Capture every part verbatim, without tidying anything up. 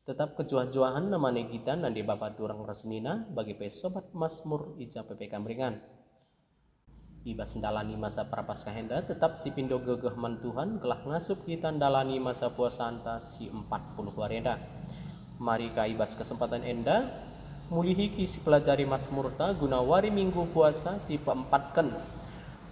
Tetap kejuah-juahen nemani kita nande bapa turang ras senina, bage pe sobat Masmur i ja pe kam ringan. I bas ndalani masa Prapaskah enda, tetap sipindo gegeh man Tuhan gelah ngasup kita ndalani masa puasanta si empat puluh wari enda. Mari ka i bas kesempatan enda, mulihi kin sipelajari Masmurta guna wari Minggu puasa si peempatken.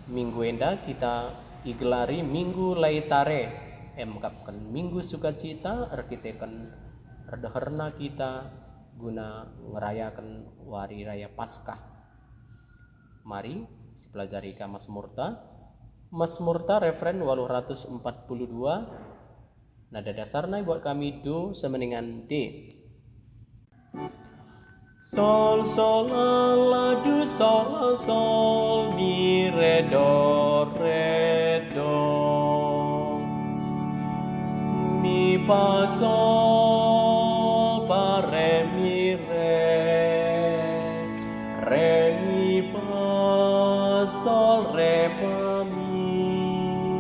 Minggu enda kita igelari Minggu Laetare, emkapken Minggu Sukacita erkiteken erdeherna kita guna ngerayaken Wari Raya Paskah. Mari sipelajari ka Masmurta. Masmurta refren waluh ratus empat puluh dua, nada dasarna ibuat kami do semeningan D. Sol, sol, la, do, sol, la, sol, mi, re, do, re, do. Mi, fa, sol, fa, re, mi, re. Re, mi, fa, sol, re, fa, mi.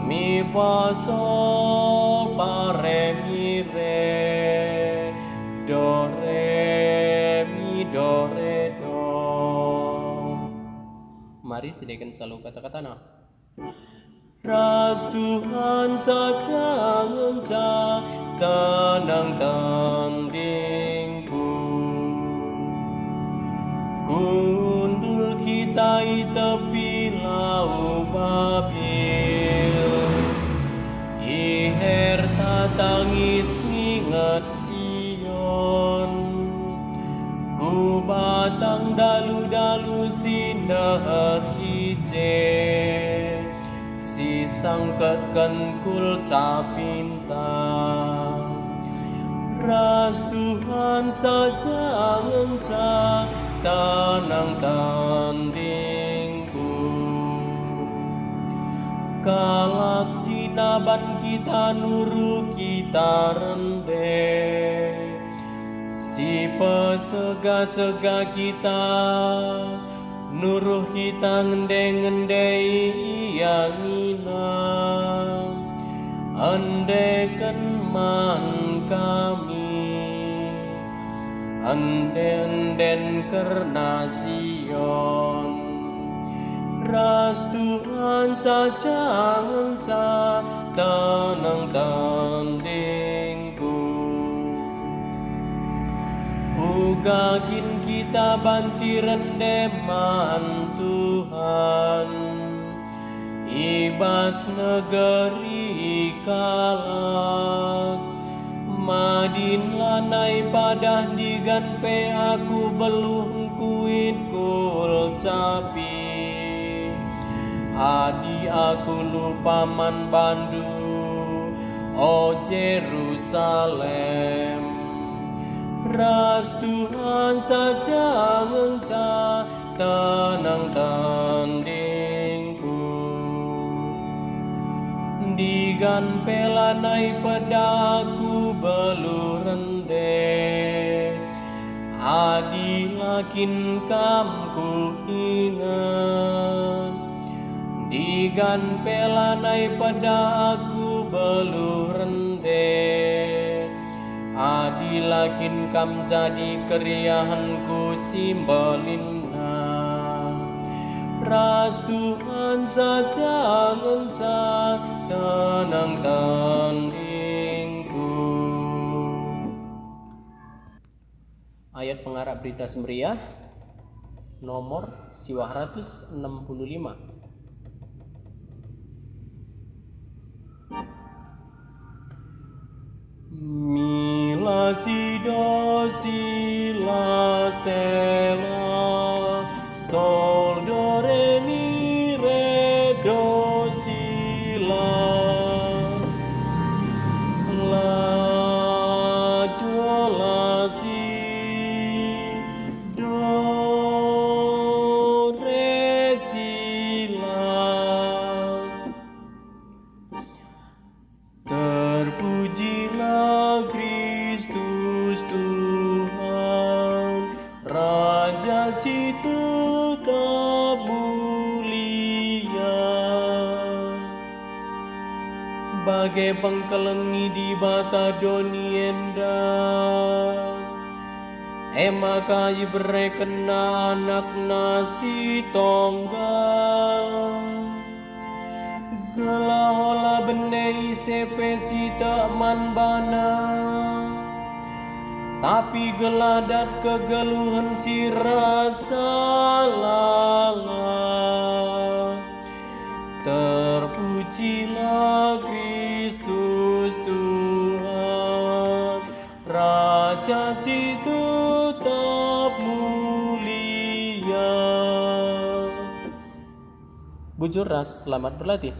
Mi, fa, sol, fa, re, mi, re. Do, re, mi, do, re, do. Mari sidaken salu kata-katana. Ras Tuhan saja ngenca tenang tendingku. Kundul kita i tepi Lau Babil, i herta tangis nginget Sion, ku batang dalu-dalu si ndeher i je, si sangketken kul capinta. Ras Tuhan saja ngenca tenang tendingku. Kalak si naban kita nuruh kita rende, si pesega-sega kita, nuruh kita ngende-ngende ia nina, "Endeken man kami." Ende-enden kerna Sion, ras Tuhan saja ngenca tenang tendingku. Uga kin kita banci rende man Tuhan i bas negeri kalak. Madin lanai padah ndigan pe aku beluh ngkuit kul capi. Adi aku lupa man bandu, o Jerusalem, ras Tuhan saja ngenca tenang tendingku. Ndigan pe lanai pedah aku beluh rende, adi la kin kam kuinget. Ndigan pe lanai pedah aku beluh rende, adi la kin kam jadi keriahenku si mbelinna. Ras Tuhan saja ngenca tenang tendingku. Ayat pengarap Berita Si Meriah, nomor siwah ratus enem puluh lima. Mi, la, si, do, si, la, se, la, sol, do, re, mi, re, do, si, la, la, do, la, si, do, re, si, la. Terpujilah Kristus Tuhan, Bage pengkelengi Dibata doni enda, e maka iberekenNa AnakNa si tonggal, gelah ola bene ise pe si tek man baNa, tapi gelah dat kegeluhen si rasa lalap. Terpujilah Kristus Tuhan, Raja si tetap mulia. Bujur ras selamat berlatih.